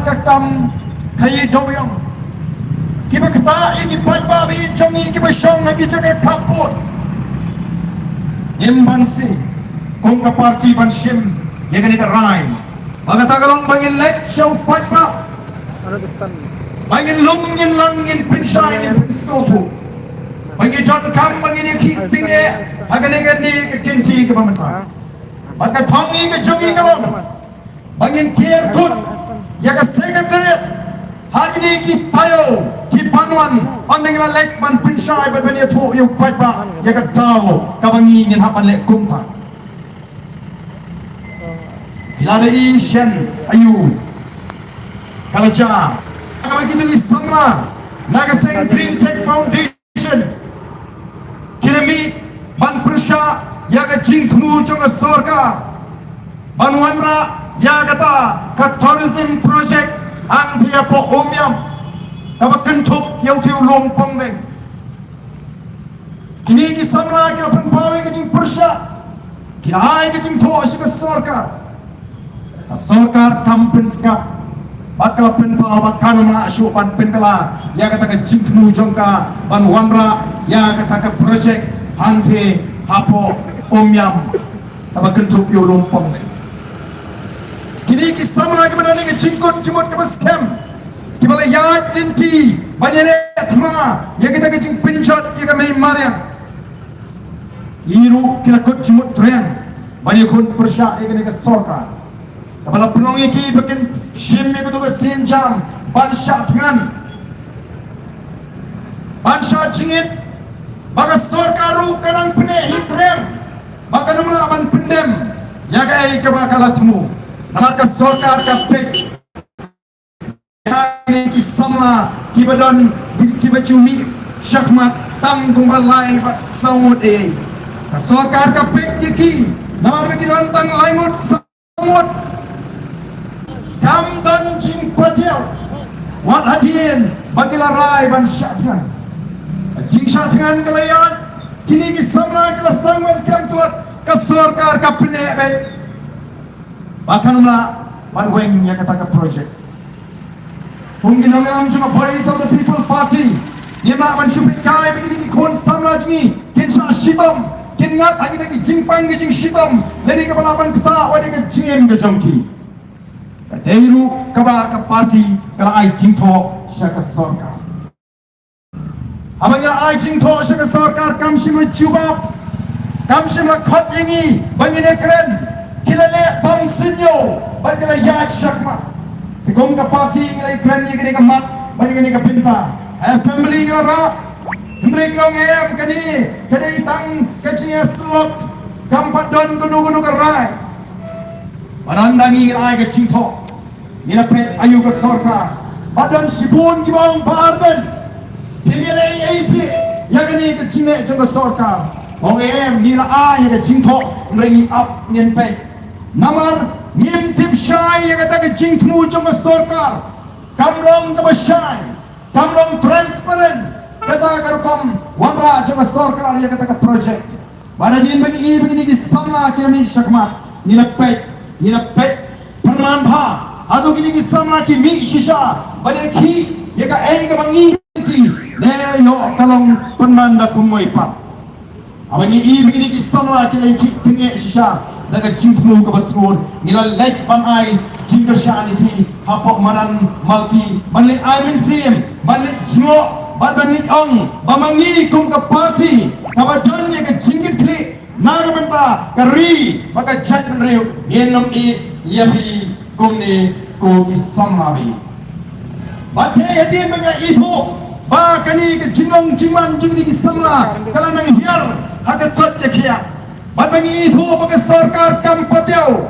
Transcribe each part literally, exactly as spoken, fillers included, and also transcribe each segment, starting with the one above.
ka kam ka i dewïong. Kiba ktah ïa ki paidbah ba ïeit jong ngi kiba shong ha ki jaka khappud. Ngim banse kum ka party ban shim ïa kane ka rai. Ba kata ka long ba ngin leit sha u paidbah. Ba ngin lum ngin lang ngin pynshai ngin pynsngewthuh. Ba ngin donkam ba ngin ïa ki tyngeh ha kane kane ka kynti kaba mynta. Bad ka thong ngi ka jong ngi ka long ba ngin kiar kut ïa ka Secretariat ha kine ki taïew ki ban wan, ban dang la leit ban pynshai bad ban ïathuh ïa u paidbah ïa ka daw kaba ngi ngin hap ban leh kumta. Phi la dei shen aïu ka la jia. Kaba kito ki samla na ka seng Green Tech Foundation ki la mih ban pyrshah ïa ka jingthmu jong ka sorkar ban wanrah ïa kata ka tourism project hangtei hapoh Umiam kaba kynthup ïa uta u lum pongdeng. Kine ki samla ki la pynpaw ïa ka jingpyrshah, ki la ai ka jingthoh sha ka sorkar. Ka sorkar kam pynsngap bad ka la pynpaw ba kan ym lah shuh ban pynkylla ïa kata ka jingthmu jong ka ban wanrah ïa kata ka project hangtei hapoh Umiam kaba kynthup ïa u lum pongdeng. Kine ki samla kiba don ha ka jingkut jingmut kaba skhem, kiba la ïaid lynti ban ïaleh thma ïa kita ki jingpynjot ïa ka mei mariang. Ki ruh ki la kut jingmut triang ban ïakhun pyrshah ïa kane ka sorkar kaba la pynlong ïa ki ba kin shim ïa kato ka sienjam ban shah thngan, ban shah jingit, ba ka sorkar ruh ka nang pyneh hi triang ba kan ym lah ban pyndem ïa kaei kaba ka la thmu. Namar ka sorkar ka peit ïa ki samla kiba don, kiba ju mih shakhmat tang kumba lai bad saw ngut ei. Ka sorkar ka peit ïa ki namar ba ki don tang lai ngut saw ngut. Kam don jingpatiaw wat hadien ba ki la rai ban shah thngan. Jingshah thngan ka la ïaid, kine ki samla ki la sdang ban kem tlot, ka sorkar ka pyneh beit ba kan ym lah ban weng ïa kata ka project. Kum ki nongïalam jong ka Voice of the People Party, ngim lah ban shu peit kai ba kine ki khun samla jong ngi kin shah shitom, kin ngat ha kita ki jingpang ki jingshitom lane kaba lah ban ktah wat ïa ka jingim ka jong ki. Ka dei ruh kaba ka party ka la ai jingthoh sha ka sorkar. Haba ngi la ai jingthoh sha ka sorkar kam shym la jubab, kam shym la khot ïa ngi ba ngin ïakren. Ki la leh bam sniew bad ki la ïaid shakhmat. Te kum ka party ngi la ïakren ïa kane ka mat bad ïa kane ka bynta. Assembly ngi la rah. Hynrei ki ong em, kane ka dei tang ka jingïasyllok, kam pat don kano kano ka rai. Ba don da ngi ngi la ai ka jingthoh. Ngi la peit aïu ka sorkar. Ba don shibun kiba ong ba ar don. Phim ïaleh ei ei shuh ïa kane ka jingleh jong ka sorkar. Ong em, ngi la ai ïa ka jingthoh, hynrei ngi ap ngin peit. Namar ngim tip shai ïa kata ka jingthmu jong ka sorkar. Kam long kaba shai, kam long transparent kata ka rukom wanrah jong ka sorkar ïa kata ka project. Bad hadien ba ngi i ba kine ki samla ki la mih shakhmat, ngi la peit, ngi la peit pynman bha. Hato kine ki samla ki mih shisha ban ïakhih ïa kaei kaba ngi lynti, ne ïoh ka long pynman da kumwei pat? Haba ngi i ba kine ki samla ki la ïakhih tyngeh shisha da ka jingthmu kaba sngur, ngi la leit ban ai jingkyrshan ïa ki hapoh madan Malki ban leit ai mynsiem, ban leit jngoh bad ban leit ong ba ma ngi kum ka party kaba don ïa ka jingkitkhlieh na ka bynta ka ri bad ka jaitbynriew, ngin ym ïeh ïa phi kumne ko ki samla ba ïeit. Bad te hadien ba ngi la ithuh ba kane ka jinglong jingman jong kine ki samla ka la nang hiar ha ka koit ka khiah. Bad ba ngi ithuh ba ka sorkar kam patiaw.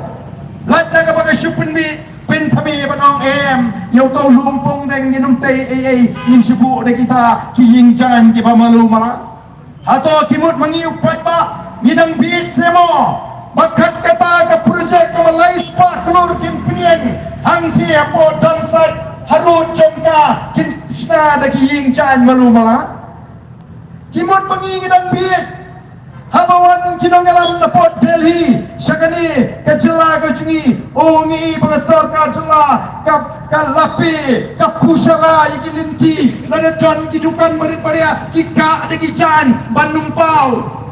Lait na kaba ka shu pynbeit pynthame ban ong em, ïa uta u lum pongdeng ngin ym tei ei ei, ngin shu buh da kita ki ïing jaiñ kiba malu mala. Hato ki mut ma ngi u paidbah ngi dang bieit se mo ba kat kata ka project kaba lai spah klur kin pynïeng hangthie hapoh Damsait, harud jong ka kin shna da ki ïing jaiñ malu mala? Ki mut ma ngi ngi dang bieit. Haba wan ki nongïalam na pdeng Delhi sha kane ka jylla ka jong ngi, u ngi i ba ka sorkar jylla ka, ka lape, ka pushara ïa ki lynti, lada don ki dukan barit baria ki kah da ki jaiñ ban nym paw.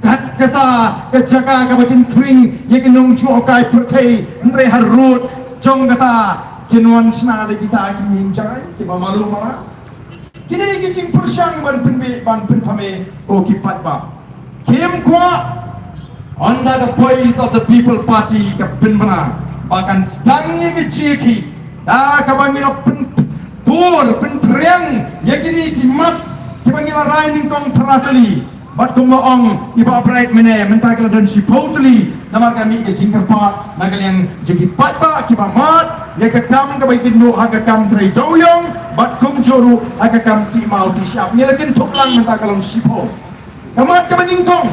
Kat kata ka jaka kaba kin khring ïa ki nongjuh kai pyrthei, hynrei harud jong kata kin wan shna da kita ki ïing jai kiba malu mala. Kine ki jingpyrshang ban pynbeit ban pynthame, ko ki paidbah. Kim kwah, ynda ka Voice of the People Party ka pynbna ba kan sdang ïa ka jingïakhih da kaba ngi la pyntur pynpriang ïa kine ki mat kiba ngi la rai nyngkong phra tylli. Bad kumba ong i Bah Bright mynne, mynta ki la don shiphew tylli, namar ka mih ka jingkyrpad na ka liang jong ki paidbah kiba mad ïa ka kam kaba kin duh ha ka kam trei dewïong bad kumjuh ruh ha ka kam tih maw tih shyiap. Ngi la kynthup lang mynta ka long shiphew. Ka mat kaba nyngkong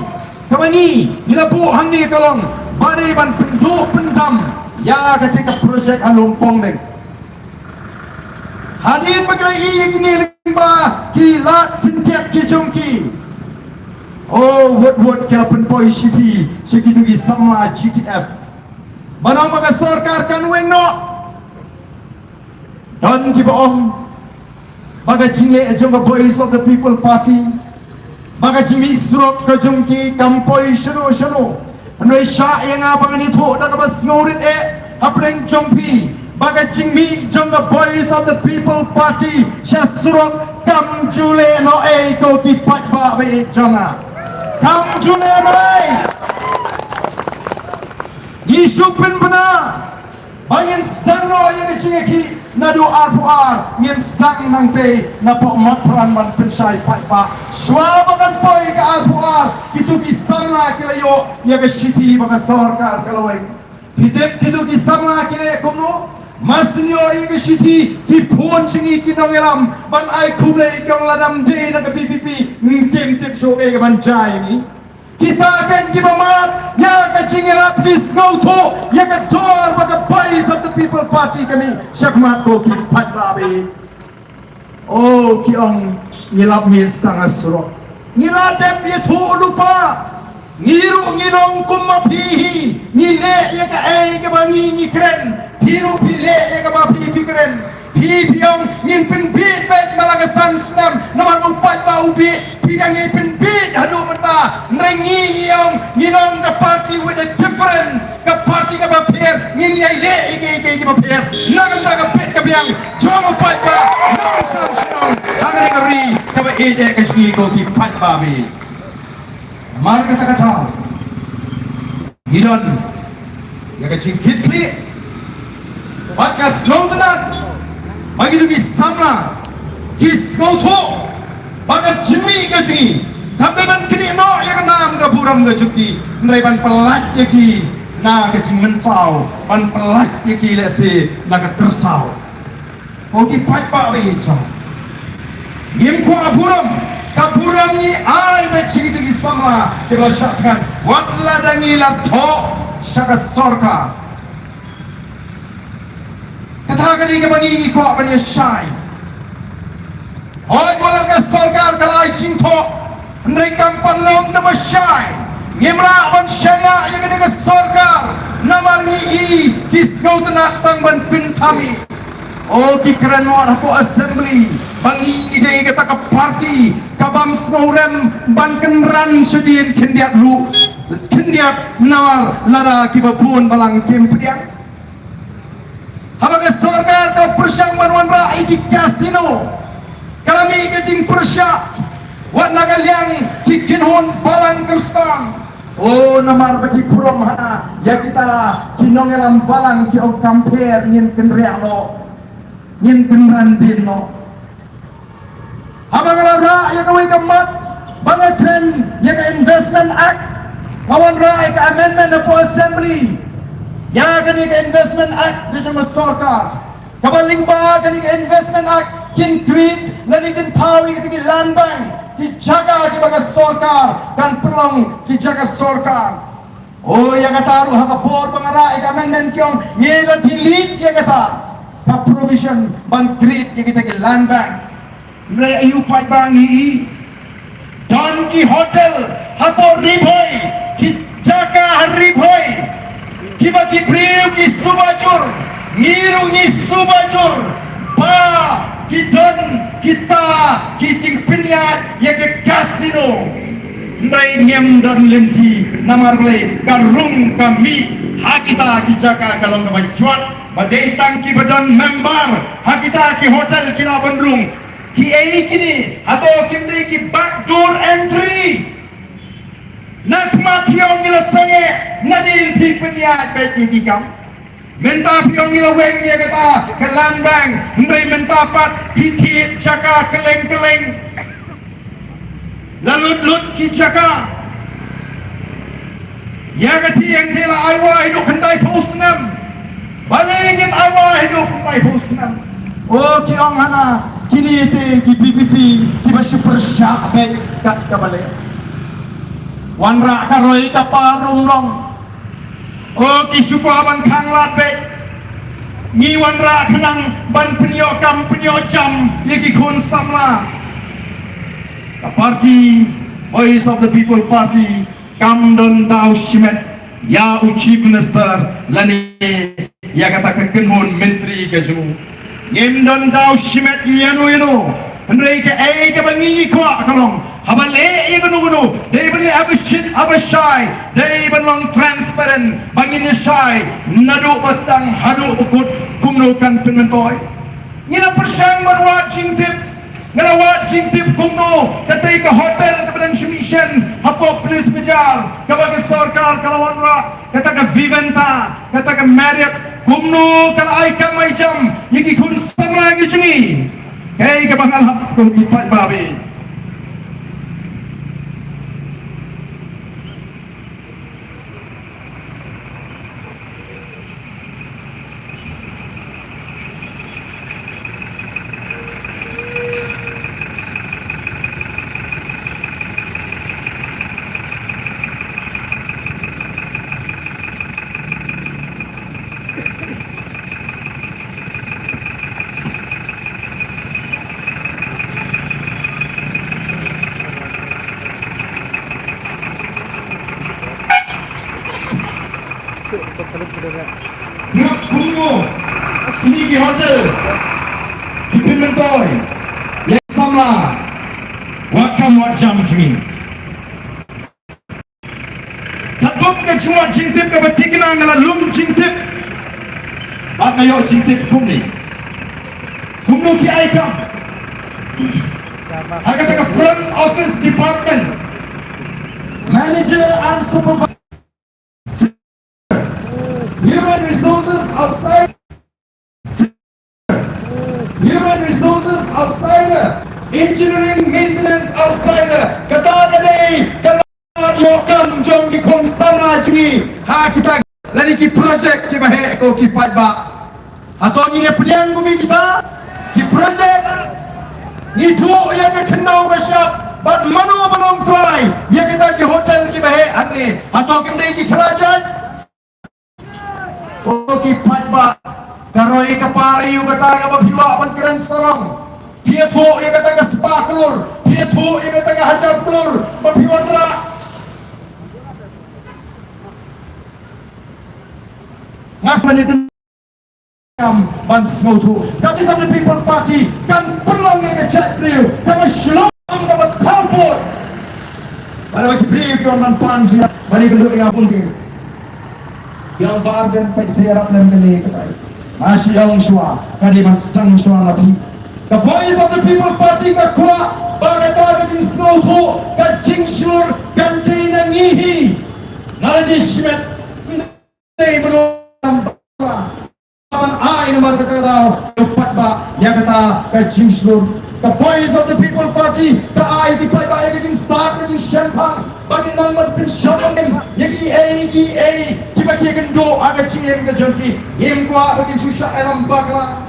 kaba ngi, ngi la buh hangne ka long ba dei ban pynduh pyndam ïa kata ka projek ha Lum Pongdeng. Hadien ba ki la ïoh ïa kine lyngba ki lad syntiat ki jong ki, o, wut wut ki la pynpoi shithi sha kito ki samla G T F. Ban ong ba ka sorkar kan weng noh. Don kiba ong ba ka jingleh jong ka Voice of the People Party, ba ka jingmih surok ka jong ki kam poi shano shano. Hynrei shah ïa nga ba ngan ïathuh da kaba sngewrit eh hapdeng jong phi ba ka jingmih jong ka Voice of the People Party sha surok kam ju leh noh ei, ko ki paidbah ba ïeit jong nga. Kam ju leh noh ei. Ngi shu pynbna ba ngin sdang noh ïa ka jingïakhih naduh arphew ar, ngin sdang nangtei napoh Matpran ban pynshai paidbah. Shuwa ba kan poi ka arphew ar, kito ki samla ki la ïoh ïa ka shithi ba ka sorkar ka la weng. Phi tip kito ki samla ki leh kumno? Ma shu ïoh ïa ka shithi, ki phone sha ngi ki nongïalam ban ai khublei, ki ong lada ym dei na ka V P P ngim tip shuh kaei kaban jia ïa ngi. Kita kein kiba mad ïa ka jingïarap, ki sngewthuh ïa ka dor ba ka Voice of the People Party ka mih shakhmat, ko ki paidbah ba ïeit. O, ki ong, ngi la mih sdang ha surok. Ngi la dep ïathuh lypa. Ngi ruh ngi long kum ma phi hi, ngi leh ïa kaei kaba ngi ngi kren. Phi ruh phi leh ïa kaba phi phi kren. Phi phi ong ngin pynbieit beit man la ka san snem namar u paidbah u bieit. Phi dang ïai pynbieit haduh mynta. Hynrei ngi ngi ong ngi long ka party with a difference, ka party kaba pher, ngin ïai leh ïa kiei kiei kiba pher na ka bynta ka bit ka biang jong u paidbah nongshong shnong ha kane ka ri kaba ïeit eh ka jong ngi, ko ki paidbah ba ïeit. Namar kata ka daw ngi don ïa ka jingkitkhlieh bad ka sngewtynnat ba kito ki samla ki sngewthuh ba ka jingmih ka jong ngi kam dei ban knieh noh ïa ka nam ka burom ka jong ki, hynrei ban pyllait ïa ki na ka jingmynsaw, ban pyllait ïa ki lehse na ka tyrsaw. Ko ki paidbah ba ïeit jong, ngim kwah burom, ka burom ngi ai beit sha kito ki samla kiba shah thngan wat lada ngi la thoh sha ka sorkar. Kata ka dei kaba ngi ngi kwah ban ïa shai. Hooid, wat la ka sorkar ka la ai jingthoh, hynrei kam pat long kaba shai. Ngim lah ban shaniah ïa kane ka sorkar namar ngi i ki sngewtynnat tang ban pynthame. O ki kren noh hapoh assembly ba ngi i dei kata ka party ka bym sngewrem ban kynran shadien khyndiat ruh khyndiat namar lada kiba bun balang kim pdiang. Haba ka sorkar ka pyrshang ban wanrah ïa ki casino, ka la mih ka jingpyrshah wat na ka liang ki kynhun balang Khristan. O namar ba ki burom ha ïa kita ki nongïalam balang ki ong kam pher, ngin kynriah noh, ngin kynran dien noh. Haba nga la rah ïa kawei ka mat ba nga kren ïa ka Investment Act, nga wanrah ïa ka amendment hapoh assembly ïa kane ka Investment Act ka jong ka sorkar. Kaba lyngba kane ka Investment Act kin create lane kin thaw ïa kita ki land bank, ki jaka kiba ka sorkar kan pynlong ki jaka sorkar. O ïa kata ruh ha ka por ba nga rah ïa ka amendment ki ong ngi la delete ïa kata ka provision ban create ïa kita ki land bank. Hynrei aïu paidbah ngi i, don ki hotel Hapoh Ri Bhoi, ki jaka ha Ri Bhoi, kiba ki briew ki suba jur, ngi ruh ngi suba jur ba ki don kita ki jingpynïaid ïa ka casino. Hynrei ngim don lynti namar balei ka rung ka mih ha kita ki jaka ka long kaba jwat ba dei tang kiba don member ha kita ki hotel ki la ban rung. Kiei kine? Hato kim dei ki backdoor entry? Na khmat phi ong ngi la sangeh, nadien phi pynïaid beit ïa ki kam. Mynta phi ong ngi la weng ïa kata ka land bank, hynrei mynta pat phi thied jaka kylleng kylleng. La lut lut ki jaka. Ïa ka thiang te la ai wai haduh khyndai phew snem. Balei ngin ai wai haduh khyndai phew snem? O, ki ong hana, kine te ki V V P kiba shu pyrshah beit kat kaba leh. Wanrah ka roi ka par rum nong. O, ki shu kwah ban khanglad beit. Ngi wanrah khnang ban pynïoh kam pynïoh jam ïa ki khun samla. Ka party, Voice of the People Party, kam don daw shimet ïa u Chief Minister lane ïa kata ka kynhun myntri ka jong u. Ngim don daw shimet ïa no ïa no. Hynrei kaei kaba ngi ngi kwah ka long, haba leh ïa kano kano, dei ban leh haba shit haba shai, dei ban long transparent, ba ngin ïa shai naduh ba sdang haduh ba kut kumno kan pynmyntoi. Ngi la pyrshang ban wad jingtip, nga la wad jingtip kumno katei ka hotel kaba dang shu mih shen hapoh Police Bazar, kaba ka sorkar ka la wanrah, kata ka Vivanta, kata ka Marriott, kumno ka la ai kam ai jam ïa ki khun samla ki jong ngi. Kaei kaba nga la hap kum ki paidbah. Sngap kumno kine ki hotel ki pynmyntoi ïa ki samla. Wat kam wat jam jingim. Katkum ka jingwad jingtip kaba thikna nga la lum jingtip. Bad nga ïoh jingtip kumne. Kumno ki ai kam ha kata ka front office department, manager and supervisor, human resources outside, human resources outsider, engineering maintenance outsider. Kata ka dei ka lad ïoh kam jong ki khun samla jong ngi ha kita lane ki project kiba heh ko ki paidbah. Hato ngi ïa pdiang kum kita ki project? Ngi duh ïa ka khyndew ka shyiap bad mano ba long trai ïa kita ki hotel kiba heh hangne? Hato kim dei ki khlajait? Ko ki paidbah, ka roi ka par aïu kata kaba phi wad ban kren sarong? Phi ïathuh ïa kata ka spah klur, phi ïathuh ïa kata ka hajar klur ba phi wanrah? Nga sngewthuh kam ban sngewthuh. Ka Voice of the People Party kan pynlong ïa ka jaitbynriew kaba shlur, kaba khuid. Bad ba ki briew ki wan ban pan jingïap ban ïakynduh ïa nga bun sien. Ïa u Bah Ardent peit sa ïarap lem kane katai. Nga shu ong shuwa, ka dei ban sdang shuwa na phi. Ka Voice of the People Party ka kwah ba kata ka jingsngewthuh, ka jingshlur kan dei na ngi hi. Nga la dei shimet. Dei mano ban ai namar kata ka daw ïa u paidbah ïa kata ka jingshlur. Ka Voice of the People Party ka ai ki paidbah ïa ka jingstad, ka jingshemphang ba kin nang ban pynshong ïa kiei kiei kiba ki ïakynduh ha ka jingim ka jong ki. Ngim kwah ba kin shu shah ïalam bakla.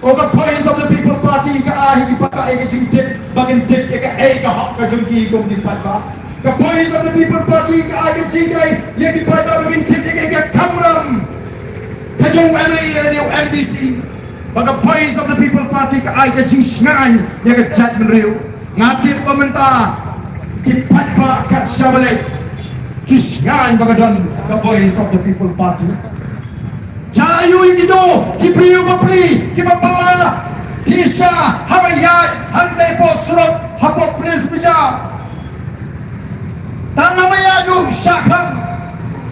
Ko ka Voice of the People Party ka ai ki paidbah ïa ka jingtip ba kin tip ïa kaei ka hok ka jong ki kum ki paidbah. Ka Voice of the People Party ka ai ka jingtip ïa ki paidbah ba kin tip ïa ka kamram ka jong u M L A lane u M D C. Ba ka Voice of the People Party ka ai ka jingshngaiñ ïa ka jaitbynriew. Nga tip ba mynta Ki paidbah kat shaba leit ki shngaiñ ba ka don ka Voice of the People Party. Jia ïa kito ki briew bapli kiba bylla shisha haba ïaid hangtei hapoh surok hapoh police bazaar. Tang haba ïaid ruh shah khang.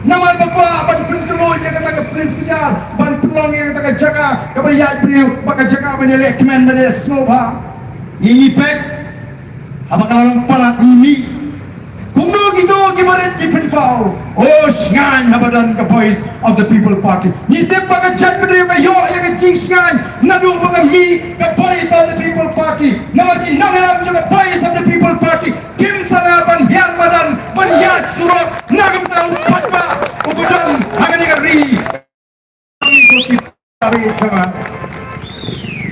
Namar ba kwah ban pynkloi ïa kata ka police bazaar, ban pynlong ïa kata ka jaka kaba ïaid briew bad ka jaka ban ïaleh kmen ban ïasngewbha. Ngi peit haba ka la long palat ngi mih. Kumno kito kiba rit ki pynpaw? Oh, shngaiñ haba don ka Voice of the People Party. Ngi tip ba ka jaitbynriew ka ïoh ïa ka jingshngaiñ naduh ba ka mih ka Voice of the People Party. Namar ki nongïalam jong ka Voice of the People Party kim salia ban hiar madan ban ïaid surok na ka bynta u paidbah uba don ha kane ka ri.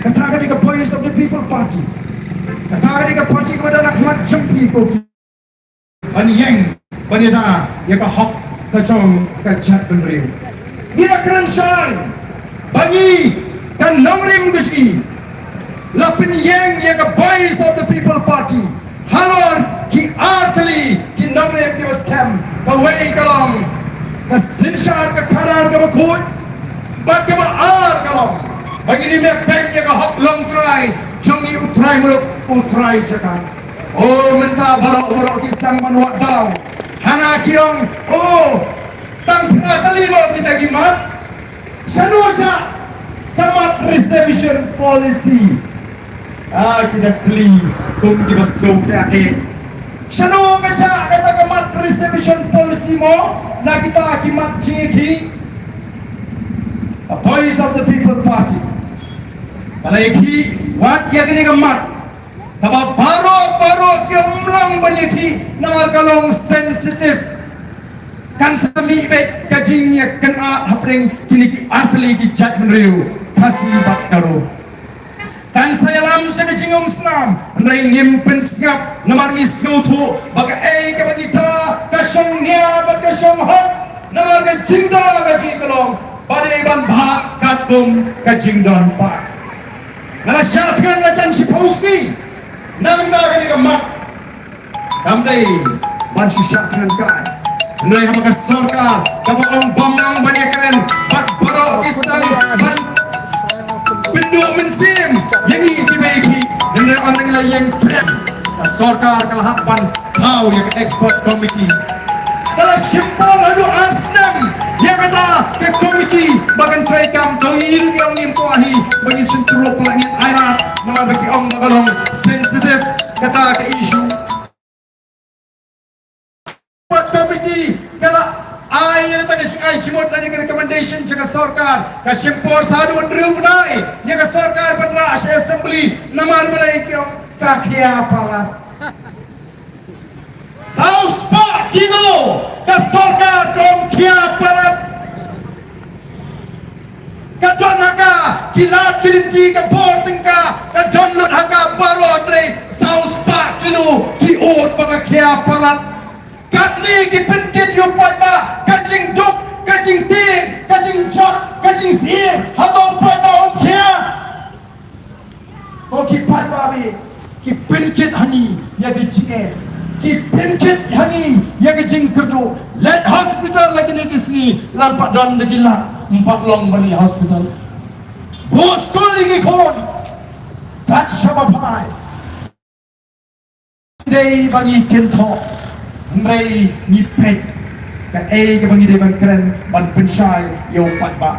Kata ka dei ka Voice of the People Party. Kata ka dei ka party kaba don ha khmat jong phi ko ki. Ban ïeng ban ïada ïa ka hok ka jong ka jaitbynriew. Ngi da kren shai ba ngi ka nongrim ka jong ngi la pynïeng ïa ka Voice of the People Party halor ki artylli ki nongrim kiba skhem. Kawei ka long ka synshar ka khadar kaba khuid, bad kaba ar ka long ba ngin ym ïa peit ïa ka hok longtrai jong ngi u trai muluk u trai jaka. Oh, mynta baroh baroh ki sdang ban wad daw. Hana ki ong, oh, tang phra tylli mo kita ki mat. Shano jia ka mat reservation policy? Ah, kita kylli kum kiba sngewthuh eh. Shano ka jia kata ka mat reservation policy mo na kita ki mat jingïakhih? The Voice of the People Party ka la ïakhih wat ïa kane ka mat kaba baroh baroh ki ym long ban ïakhih namar ka long sensitive. Kan sa mih beit ka jingïakynad hapdeng kine ki artylli ki jaitbynriew Khasi bad Garo. Kan sa ïalam sha ka jingïohsnam, hynrei ngim pynsngap namar ngi sngewthuh ba kaei kaba ngi da ka shong nia bad ka shong hok. Namar ka jingda ka jingïakhih ka long ba dei ban bha katkum ka jingdon paid. Nga la shah thngan la jan shiphew sngi na ka bynta kane ka mat. Kam dei ban shu shah thngan kai. Hynrei haba ka sorkar kaba ong bym nang ban ïakren bad baroh ki sdang ban pynduh mynsiem ïa ngi kiba ïakhih, hynrei ong ngi la ïeng kren. Ka sorkar ka la hap ban thaw ïa ka expert committee. Ka la shim por haduh ar snem ïa kata ka committee ba kan trei kam. Dang ïa ngi ong ngim kwah hi ba ngin shim through, ba la ngin ai lad namar ba ki ong ba ka long sensitive kata ka issue. Expert committee ka la ai ïa kata ka jingai jingmut lane ka recommendation sha ka sorkar. Ka shim por sa haduh hynriew bnai ïa ka sorkar ban rah sha assembly namar balei ki ong ka khia palat. Saw spah kilo ka sorkar ka ong khia palat. Ka don ha ka ki lad ki lynti, ka bor tyngka ka don lut ha ka baroh, hynrei saw spah kilo ki ong ba ka khia palat. Katne ki pynkit ïa u paidbah, ka jingduk, ka jingtieng, ka jingjot, ka jingsyier, hato u paidbah um khia? Ko ki paidbah, ki pynkit ha ngi ïa ka jingeh, ki pynkit ha ngi ïa ka jingkyrduh. Leit hospital la kine ki sngi, lam pat don da ki lak, ym pat long ban leit hospital. Buh skul ïa ki khun, kat shaba phai. Dei ba ngi kynthoh, hynrei ngi peit kaei kaba ngi dei ban kren ban pynshai ïa u paidbah.